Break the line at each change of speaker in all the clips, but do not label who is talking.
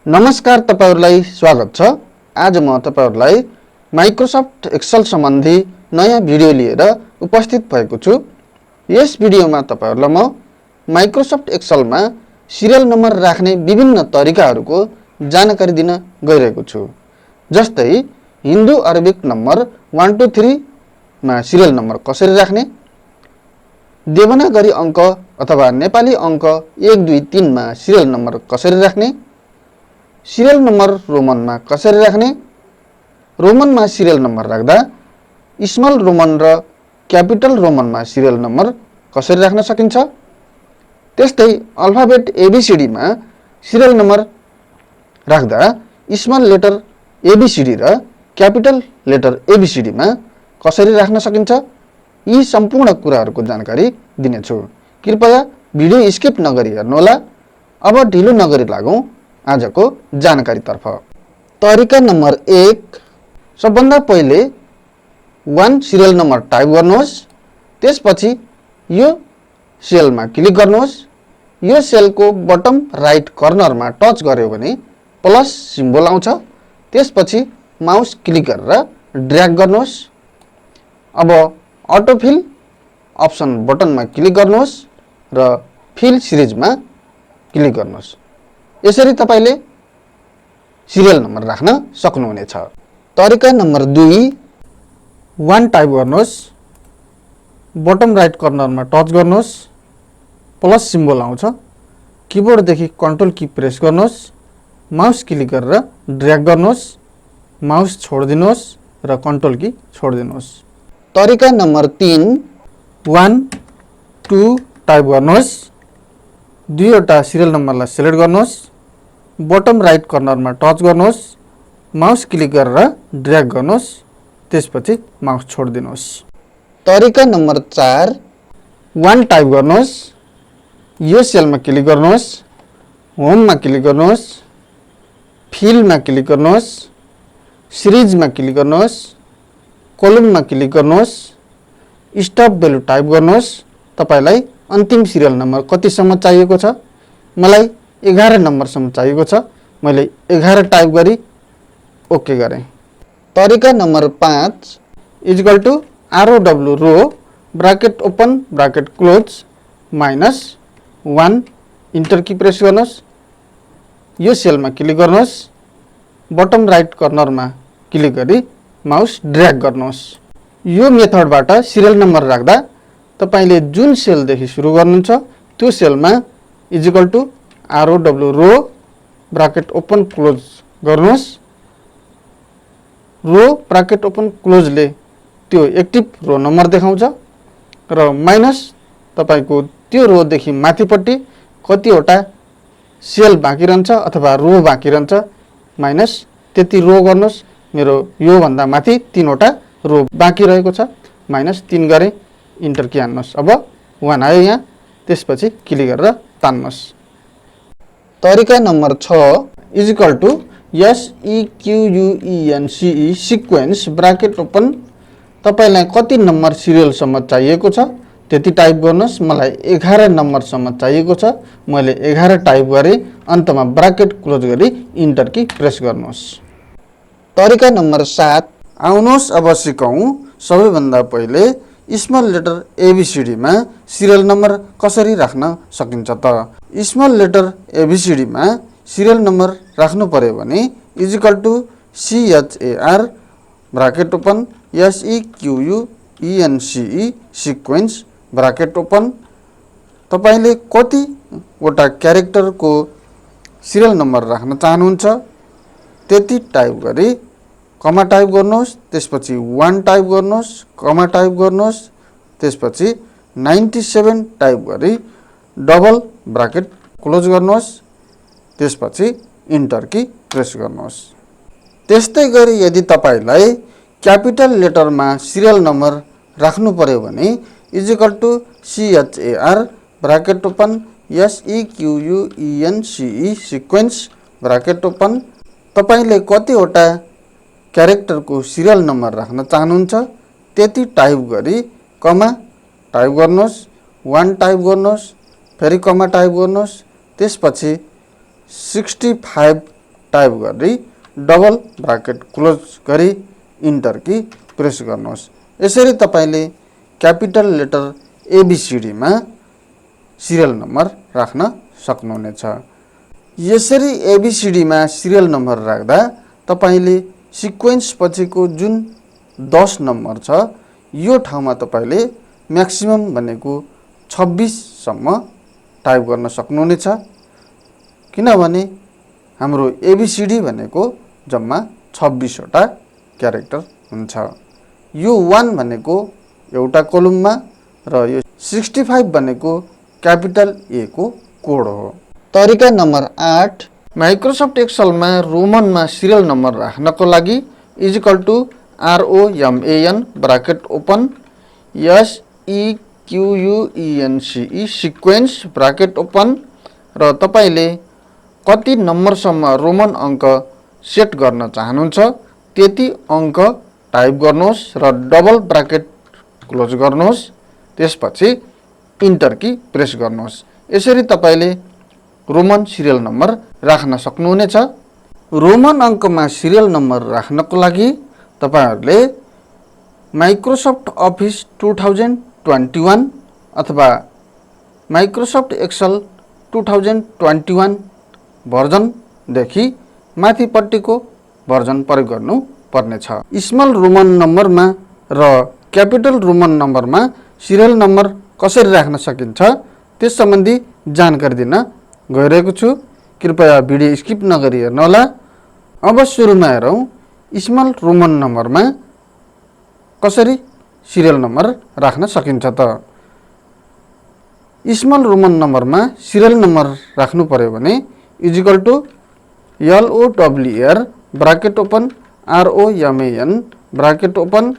नमस्कार, तपाईहरुलाई स्वागत छ। आज म तपाईहरुलाई माइक्रोसफ्ट एक्सेल सम्बन्धी नयाँ भिडियो लिएर उपस्थित भएको छु। यस भिडियोमा तपाईहरुलाई म माइक्रोसफ्ट एक्सेलमा सिरियल नम्बर राख्ने विभिन्न तरिकाहरुको जानकारी दिन गइरहेको छु। जस्तै हिन्दू अरबिक नम्बर 1 2 3 मा सिरियल नम्बर कसरी राख्ने, देवनागरी अंक अथवा नेपाली अंक 1 2 3 मा सिरियल नम्बर कसरी राख्ने, सिरियल नम्बर रोमनमा कसरी राख्ने, रोमनमा सिरियल नम्बर राख्दा स्मल रोमन र क्यापिटल रोमनमा सिरियल नम्बर कसरी राख्न सकिन्छ, त्यस्तै अल्फाबेट एबीसीडी मा सिरियल नम्बर राख्दा स्मल लेटर एबीसीडी र क्यापिटल लेटर एबीसीडी मा कसरी राख्न सकिन्छ, यी सम्पूर्ण कुराहरुको जानकारी दिनेछु। कृपया भिडियो स्किप नगरी हेर्नुहोला। अब ढिलो नगरी लागौं आजको जानकारीतर्फ। तरिका नम्बर 1, सबभन्दा पहिले 1 सिरियल नम्बर टाइप गर्नुहोस्। त्यसपछि यो सेलमा क्लिक गर्नुहोस्। यो सेलको बटम राइट कर्नरमा टच गर्यो भने प्लस सिम्बल आउँछ। त्यसपछि माउस क्लिक गरेर ड्र्याग गर्नुहोस्। अब अटोफिल अप्सन बटनमा क्लिक गर्नुहोस् र फिल सिरिजमा क्लिक गर्नुहोस्। यसरी तपाईले सिरियल नम्बर राख्न सक्नुहुनेछ। तरिका नम्बर 2, 1 टाइप गर्नुहोस्। बटम राइट कर्नरमा टच गर्नुहोस्। प्लस सिम्बल आउँछ। किबोर्डदेखि कन्ट्रोल की प्रेस गर्नुहोस्। माउस क्लिक गरेर ड्र्याग गर्नुहोस्। माउस छोड्दिनुहोस् र कन्ट्रोल की छोड्दिनुहोस्। तरिका नम्बर 3, 1 2 टाइप गर्नुहोस्। दुईवटा सिरियल नम्बरलाई सिलेक्ट गर्नुहोस्। बटम राइट कर्नरमा टच गर्नुहोस्। माउस क्लिक गरेर ड्र्याग गर्नुहोस्। त्यसपछि माउस छोड्दिनुहोस्। तरिका नम्बर 4, 1 टाइप गर्नुहोस्। यो सेलमा क्लिक गर्नुहोस्। होममा क्लिक गर्नुहोस्। फिलमा क्लिक गर्नुहोस्। सिरिजमा क्लिक गर्नुहोस्। कोलममा क्लिक गर्नुहोस्। स्टप भ्यालु टाइप गर्नुहोस्। तपाईलाई अन्तिम सिरियल नम्बर कतिसम्म चाहिएको छ? मलाई 11 नम्बरसम्म चाहिएको छ। मैले 11 टाइप गरी ओके गरे। तरिका number 5 equal to ROW row bracket open bracket close -1 enter key press गर्नुहोस्। यो सेलमा क्लिक गर्नुहोस्। बटम राइट कर्नरमा क्लिक गरी माउस ड्र्याग गर्नुहोस्। यो मेथडबाट सिरियल नम्बर राख्दा तपाईले जुन सेलदेखि सुरु गर्नुहुन्छ त्यो सेलमा equal to ROW row bracket open close गर्नुहोस्। रो ब्राकेट ओपन क्लोजले त्यो एक्टिभ रो नम्बर देखाउँछ र माइनस तपाईको त्यो रो देखि माथिपट्टि कतिवटा सेल बाँकी रहन्छ अथवा रो बाँकी रहन्छ माइनस त्यति रो गर्नुहोस्। मेरो यो भन्दा माथि 3 वटा रो बाँकी रहेको छ। -3 गरे इन्टर की हान्नुहोस्। अब 1 आयो यहाँ। त्यसपछि क्लिक गरेर तान्नुहोस्। तरिका number 6 equal to SEQUENCE sequence bracket open. तपाईलाई कति नम्बर सिरियलसम्म चाहिएको छ त्यति टाइप गर्नुहोस्। मलाई 11 नम्बरसम्म चाहिएको छ। मैले 11 टाइप गरे। अन्तमा ब्राकेट क्लोज गरी इन्टर की प्रेस गर्नुहोस्। तरिका नम्बर 7 आउनुहोस् अब सिकौं सबैभन्दा पहिले स्मल लेटर एबीसीडी मा सिरियल नम्बर कसरी राख्न सकिन्छ त। स्मल लेटर एबीसीडी मा सिरियल नम्बर राख्नु पर्यो भने equal to CHAR bracket open SEQUENCE sequence bracket open. तपाईले कति वटा क्यारेक्टरको सिरियल नम्बर राख्न चाहनुहुन्छ त्यति टाइप गरी कमा टाइप गर्नुहोस्। त्यसपछि 1 टाइप गर्नुहोस्। कमा टाइप गर्नुहोस्। त्यसपछि 97 टाइप गरी डबल ब्राकेट क्लोज गर्नुहोस्। त्यसपछि इन्टर की प्रेस गर्नुहोस्। त्यस्तै गरी यदि तपाईलाई क्यापिटल लेटरमा सिरियल नम्बर राख्नु पर्यो भने equal to CHAR bracket open SEQUENCE sequence bracket open. तपाईले कतिवटा क्यारेक्टरको सिरियल नम्बर राख्न चाहनुहुन्छ त्यति टाइप गरी कमा टाइप गर्नुहोस्। 1 टाइप गर्नुहोस्। फेरि कमा टाइप गर्नुहोस्। त्यसपछि 65 टाइप गरी डबल ब्राकेट क्लोज गरी इन्टर की प्रेस गर्नुहोस्। यसरी तपाईले क्यापिटल लेटर ABCD मा सिरियल नम्बर राख्न सक्नुहुनेछ। यसरी ABCD मा सिरियल नम्बर राख्दा तपाईले सिक्वेन्स पछिको जुन 10 नम्बर छ यो ठाउँमा तपाईले म्याक्सिमम भनेको 26 सम्म टाइप गर्न सक्नुहुनेछ, किनभने हाम्रो ABCD भनेको जम्मा 26 वटा क्यारेक्टर हुन्छ। यो 1 भनेको एउटा कोलममा र यो 65 भनेको क्यापिटल A को कोड हो। तरिका नम्बर 8 माइक्रोसफ्ट एक्सेलमा रोमनमा सिरियल नम्बर राख्नको लागि ROMAN bracket open SEQUENCE sequence bracket open र तपाईले कति नम्बरसम्म रोमन अङ्क सेट गर्न चाहनुहुन्छ त्यति अङ्क टाइप गर्नुहोस् र डबल ब्राकेट क्लोज गर्नुहोस्। त्यसपछि इन्टर की प्रेस गर्नुहोस्। यसरी तपाईले रोमन सिरियल नम्बर राख्न सक्नुहुनेछ। रोमन अङ्कमा सिरियल नम्बर राख्नको लागि तपाईहरुले माइक्रोसफ्ट अफिस 2021 अथवा माइक्रोसफ्ट एक्सेल 2021 भर्जन देखि माथिपट्टिको भर्जन प्रयोग गर्नु पर्नेछ। स्मल रोमन नम्बरमा र क्यापिटल रोमन नम्बरमा सिरियल नम्बर कसरी राख्न सकिन्छ त्यस सम्बन्धी जानकारी दिन गइरहेको छु। कृपया भिडियो स्किप नगरी हेर्नुहोला। अब सुरुमा हेरौं स्मल रोमन नम्बरमा कसरी सिरियल नम्बर राख्न सकिन्छ त। स्मल रोमन नम्बरमा सिरियल नम्बर राख्नु पर्यो भने LOWR bracket open ROMAN bracket open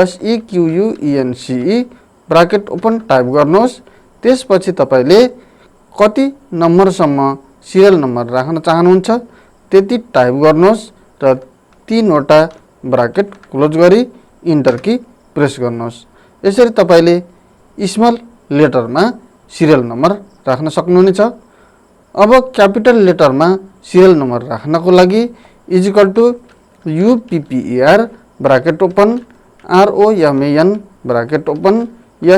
SEQUENCE bracket open type गर्नुहोस्। त्यसपछि तपाईले कति नम्बरसम्म सिरियल नम्बर राख्न चाहनुहुन्छ त्यति टाइप गर्नुहोस् र 3 वटा ब्राकेट क्लोज गरी इन्टर की प्रेस गर्नुहोस्। यसरी तपाईले स्मल लेटरमा सिरियल नम्बर राख्न सक्नुहुनेछ। अब क्यापिटल लेटरमा सिरियल नम्बर राख्नको लागि UPPER bracket open ROMAN bracket open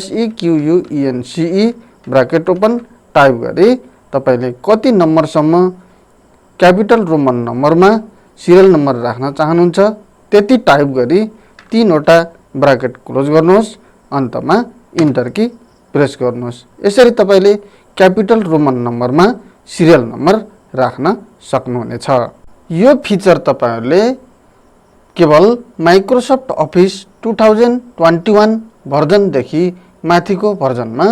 SEQUENCE bracket open type गरी तपाईले कति नम्बरसम्म क्यापिटल रोमन नम्बरमा सिरियल नम्बर राख्न चाहनुहुन्छ त्यति टाइप गरी 3 वटा ब्राकेट क्लोज गर्नुहोस्। अन्तमा इन्टर की प्रेस गर्नुहोस्। यसरी तपाईले क्यापिटल रोमन नम्बरमा सिरियल नम्बर राख्न सक्नुहुनेछ। यो फिचर तपाईहरुले केवल माइक्रोसफ्ट अफिस 2021 भर्जन देखि माथिको भर्जनमा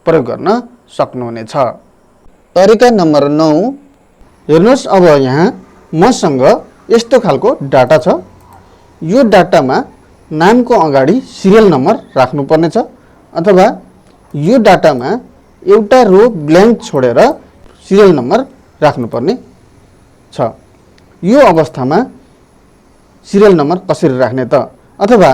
प्रयोग गर्न सक्नुहुनेछ। तरिका नम्बर 9 हेर्नुहोस्। अब यहाँ मसँग यस्तो खालको डाटा छ। यो डाटामा नामको अगाडि सिरियल नम्बर राख्नु पर्नेछ अथवा यो डाटामा एउटा रो ब्ल्याङ्क छोडेर सिरियल नम्बर राख्नुपर्ने छ। यो अवस्थामा सिरियल नम्बर कसरी राख्ने त अथवा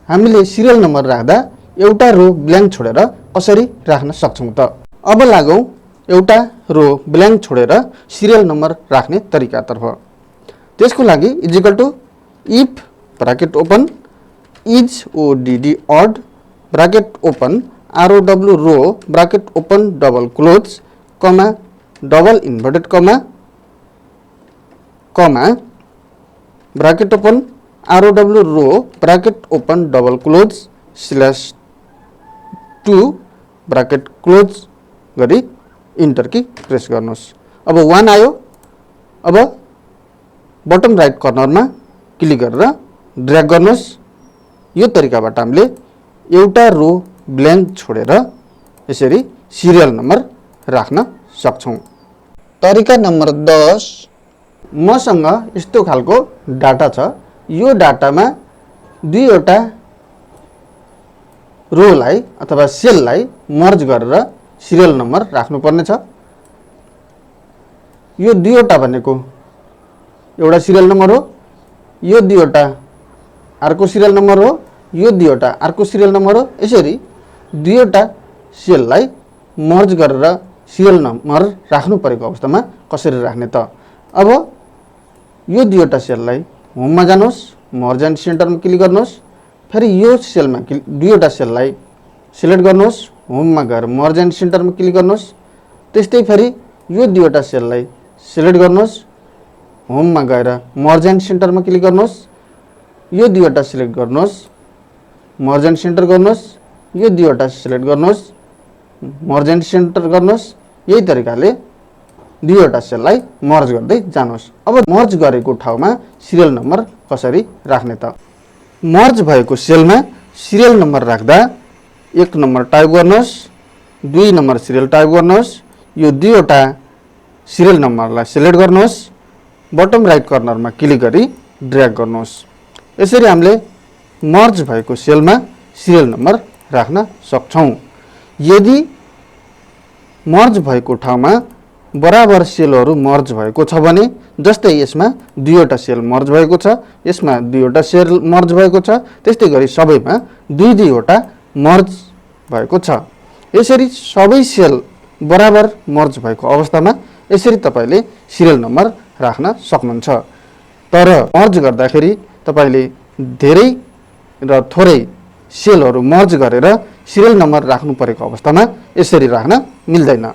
हामीले सिरियल नम्बर राख्दा एउटा रो ब्ल्याङ्क छोडेर कसरी राख्न सक्छौं त। अब लागौं एउटा रो ब्ल्याङ्क छोडेर सिरियल नम्बर राख्ने तरिकातर्फ। त्यसको लागि if bracket open is ODD odd bracket open ROW row bracket open double close comma double inverted comma bracket open ROW row bracket open double close /2 bracket close गरी enter key press गर्नुहोस्। अब 1 आयो। अब bottom right कर्नरमा click गरेर drag गर्नुहोस्। यो तरिकाबाट हामीले एउटा रो ब्ल्याङ्क छोडेर यसरी सिरियल नम्बर राख्न सक्छौं। तरिका नम्बर 10 मसँग यस्तो खालको डाटा छ। यो डाटामा दुईवटा रोलाई अथवा सेललाई मर्ज गरेर सिरियल नम्बर राख्नुपर्ने छ। यो दुईवटा भनेको एउटा सिरियल नम्बर हो, यो दुईवटा अर्को सिरियल नम्बर हो, यो दुईवटा अर्को सिरियल नम्बर हो। यसरी दुईवटा सेललाई मर्ज गरेर सिरियल नम्बर राख्नु परेको अवस्थामा कसरी राख्ने त। अब यो दुईवटा सेललाई होममा जानुहोस्, मर्ज एन्ड सेन्टरमा क्लिक गर्नुहोस्। फेरि यो सेलमा दुईवटा सेललाई सिलेक्ट गर्नुहोस्, होममा गएर मर्ज एन्ड सेन्टरमा क्लिक गर्नुहोस्। त्यस्तै फेरि यो दुईवटा सेललाई सिलेक्ट गर्नुहोस्, होममा गएर मर्ज एन्ड सेन्टरमा क्लिक गर्नुहोस्। यो दुईवटा सिलेक्ट गर्नुहोस्, मर्ज एन्ड सेन्टर गर्नुहोस्। यो दुईवटा सिलेक्ट गर्नुहोस्, मर्ज एन्ड सेन्टर गर्नुहोस्। यही तरिकाले दुईवटा सेललाई मर्ज गर्दै जानुहोस्। अब मर्ज गरेको ठाउँमा सिरियल नम्बर कसरी राख्ने त? मर्ज भएको सेलमा सिरियल नम्बर राख्दा 1 नम्बर टाइप गर्नुहोस्, 2 नम्बर सिरियल टाइप गर्नुहोस्। यो दुईवटा सिरियल नम्बरलाई सिलेक्ट गर्नुहोस्, बटम राइट कर्नरमा क्लिक गरी ड्र्याग गर्नुहोस्। यसरी हामीले मर्ज भएको सेलमा सिरियल नम्बर राख्न सक्छौं। यदि मर्ज भएको ठाउँमा बराबर सेलहरू मर्ज भएको छ भने, जस्तै यसमा दुईवटा सेल मर्ज भएको छ, यसमा दुईवटा सेल मर्ज भएको छ, त्यस्तै गरी सबैमा दुई दुईवटा मर्ज भएको छ। यसरी सबै सेल बराबर मर्ज भएको अवस्थामा यसरी तपाईले सिरियल नम्बर राख्न सक्नुहुन्छ। तर मर्ज गर्दाखेरि तपाईले धेरै र थोरै सेलहरू मर्ज गरेर सिरियल नम्बर राख्नु परेको अवस्थामा यसरी राख्न मिल्दैन।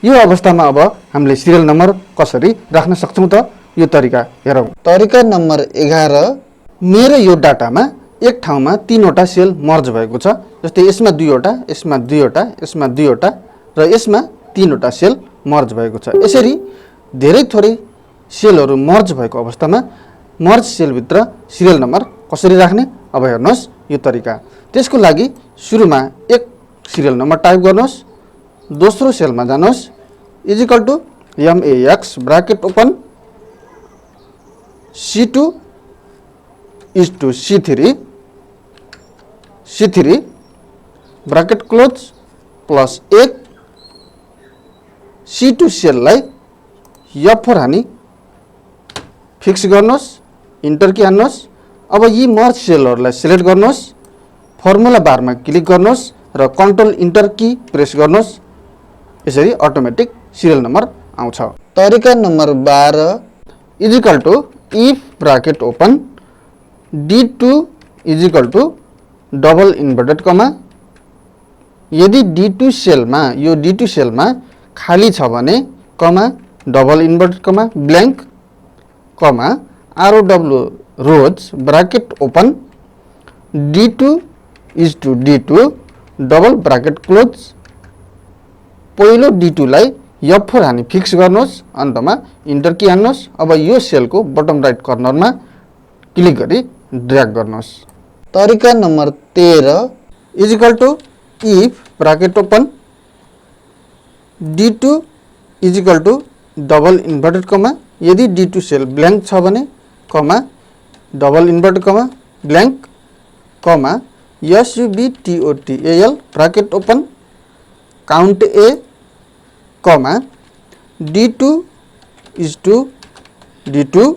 यो अवस्थामा अब हामीले सिरियल नम्बर कसरी राख्न सक्छौं त? यो तरिका हेरौं। तरिका नम्बर 11, मेरो यो डाटामा एक ठाउँमा 3वटा सेल मर्ज भएको छ। जस्तै यसमा दुईवटा, यसमा दुईवटा, यसमा दुईवटा र यसमा 3वटा सेल मर्ज भएको छ। यसरी धेरै थोरै सेलहरू मर्ज भएको अवस्थामा मर्ज सेलभित्र सिरियल नम्बर कसरी राख्ने? अब हेर्नुहोस् यो तरिका। त्यसको लागि सुरुमा एक सिरियल नम्बर टाइप गर्नुहोस्, दोस्रो सेलमा जानुहोस्, equal to MAX bracket open C2 is to C3 bracket close plus 1 C2 सेललाई F4 हानी फिक्स गर्नुहोस्, इन्टर की हान्नुहोस्। अब यी मर्ज सेलहरूलाई सिलेक्ट गर्नुहोस्, फर्मुला बारमा क्लिक गर्नुहोस् र कन्ट्रोल इन्टर की प्रेस गर्नुहोस्। यसरी अटोमेटिक सिरियल नम्बर आउँछ। तरिका number 12, equal to if bracket open D2 equal to double inverted comma. यदि D2 सेलमा यो D2 सेलमा खाली छ भने comma double inverted comma blank comma ROW rows bracket open D2 is to D2 double bracket close. पहिलो D2 लाई F4 हानी फिक्स गर्नुहोस्, अन्तमा इन्टर की हान्नुहोस्। अब यो सेलको बटम राइट कर्नरमा क्लिक गरी ड्र्याग गर्नुहोस्। तरिका number 13, equal to if bracket open D2 equal to double inverted comma. यदि D2 सेल ब्ल्याङ्क छ भने comma double inverted comma blank comma SUBTOTAL bracket open count A comma D2 is to D2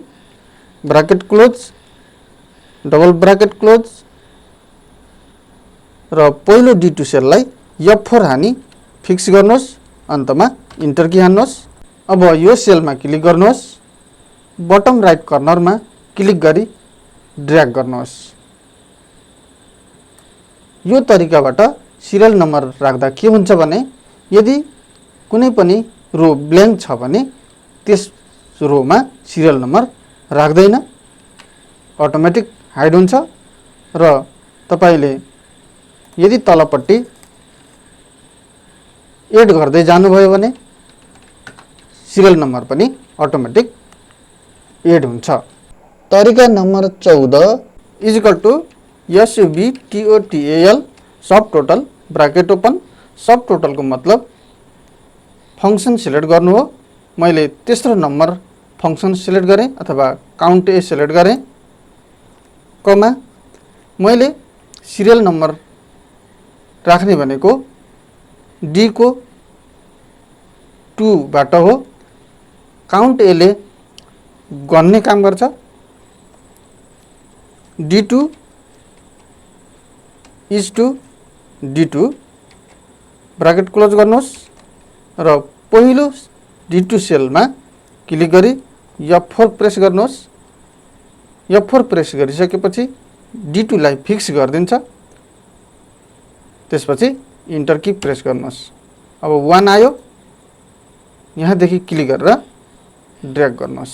bracket close double bracket close र पहिलो D2 सेललाई F4 हानी fix गर्नुहोस्, अन्तमा enter key हान्नुहोस्। अब यो सेलमा क्लिक गर्नुहोस्, बटम राइट कर्नरमा क्लिक गरी ड्र्याग गर्नुहोस्। यो तरिकाबाट सिरियल नम्बर राख्दा के हुन्छ भने, यदि कुनै पनि रो ब्ल्याङ्क छ भने त्यस रोमा सिरियल नम्बर राख्दैन, अटोमेटिक हाइड हुन्छ र तपाईले यदि तलपट्टि एड गर्दै जानुभयो भने सिरियल नम्बर पनि अटोमेटिक एड हुन्छ। तरिका number 14, equal to SUBTOTAL sub total bracket open. Sub टोटलको मतलब फंक्सन सिलेक्ट गर्नु हो। मैले तेस्रो नम्बर फंक्सन सिलेक्ट गरेँ अथवा काउन्ट ए सिलेक्ट गरेँ, कमा मैले सिरियल नम्बर राख्ने भनेको D को 2 बाट हो। काउन्ट ए ले गन्ने काम गर्छ। D2 is to D2 bracket close गर्नुहोस् र पहिलो D2 सेलमा क्लिक गरी F4 प्रेस गर्नुहोस्। F4 प्रेस गरिसकेपछि D2 लाई फिक्स गरिदिन्छ। त्यसपछि इन्टर की प्रेस गर्नुहोस्। अब 1 आयो, यहाँदेखि क्लिक गरेर ड्र्याग गर्नुहोस्।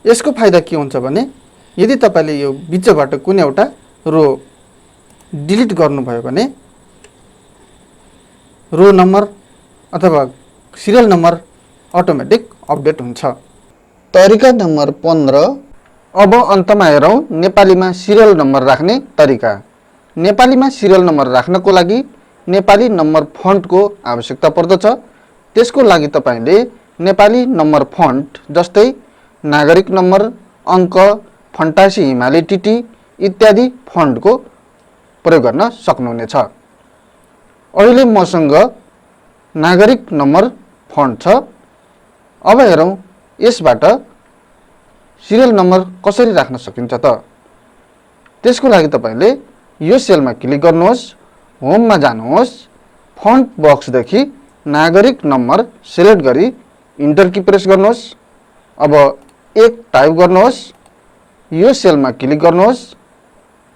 यसको फाइदा के हुन्छ भने यदि तपाईले यो बिचबाट कुनै एउटा रो डिलिट गर्नुभयो भने रो नम्बर अथवा सिरियल नम्बर अटोमेटिक अपडेट हुन्छ। तरिका नम्बर 15। अब अन्तमा हेरौं नेपालीमा सिरियल नम्बर राख्ने तरिका। नेपालीमा सिरियल नम्बर राख्नको लागि नेपाली नम्बर फन्टको आवश्यकता पर्दछ। त्यसको लागि तपाईले नेपाली नम्बर फन्ट जस्तै नागरिक नम्बर, अङ्क, फन्टासी हिमाली टिटी इत्यादि फन्टको प्रयोग गर्न सक्नुहुनेछ। अहिले मसँग नागरिक नम्बर फन्ट छ। अब हेरौं यसबाट सिरियल नम्बर कसरी राख्न सकिन्छ त। त्यसको लागि तपाईले यो सेलमा क्लिक गर्नुहोस्, होममा जानुहोस्, फन्ट बक्सदेखि नागरिक नम्बर सिलेक्ट गरी इन्टर की प्रेस गर्नुहोस्। अब 1 टाइप गर्नुहोस्, यो सेलमा क्लिक गर्नुहोस्।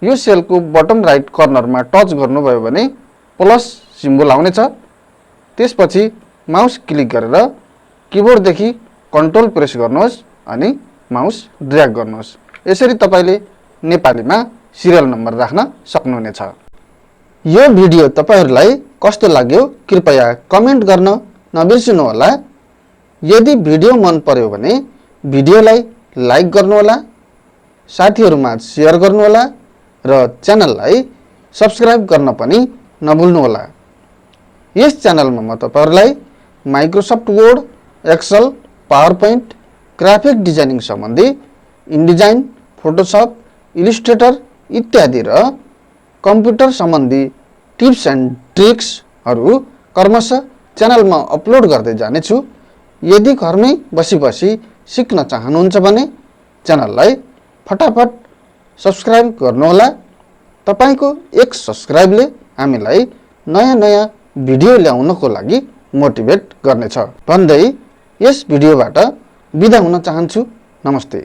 यो सेलको बटम राइट कर्नरमा टच गर्नुभयो भने प्लस सिम्बल आउनेछ। त्यसपछि माउस क्लिक गरेर किबोर्डदेखि कन्ट्रोल प्रेस गर्नुहोस् अनि माउस ड्र्याग गर्नुहोस्। यसरी तपाईले नेपालीमा सिरियल नम्बर राख्न सक्नुहुनेछ। यो भिडियो तपाईहरुलाई कस्तो लाग्यो कृपया कमेन्ट गर्न नबिर्सनु होला। यदि भिडियो मन पर्यो भने भिडियोलाई लाइक गर्नुहोला, साथीहरुमा शेयर गर्नुहोला र च्यानललाई सब्स्क्राइब गर्न पनि नभुल्नुहोला। यस च्यानलमा म तपाईहरुलाई Microsoft Word, Excel, PowerPoint, graphic designing सम्बन्धी इनडिजाइन, फोटोशप, इलिस्ट्रेटर इत्यादि र कम्प्युटर सम्बन्धी टिप्स एन्ड ट्रिक्सहरु क्रमशः च्यानलमा अपलोड गर्दै जानेछु। यदि घरमै बसी सिक्न चाहनुहुन्छ भने च्यानललाई फटाफट सब्स्क्राइब गर्नुहोला। तपाईको एक सब्स्क्राइबले हामीलाई नयाँ भिडियो ल्याउनको लागि मोटिभेट गर्नेछ भन्दै यस भिडियोबाट बिदा हुन चाहन्छु। नमस्ते।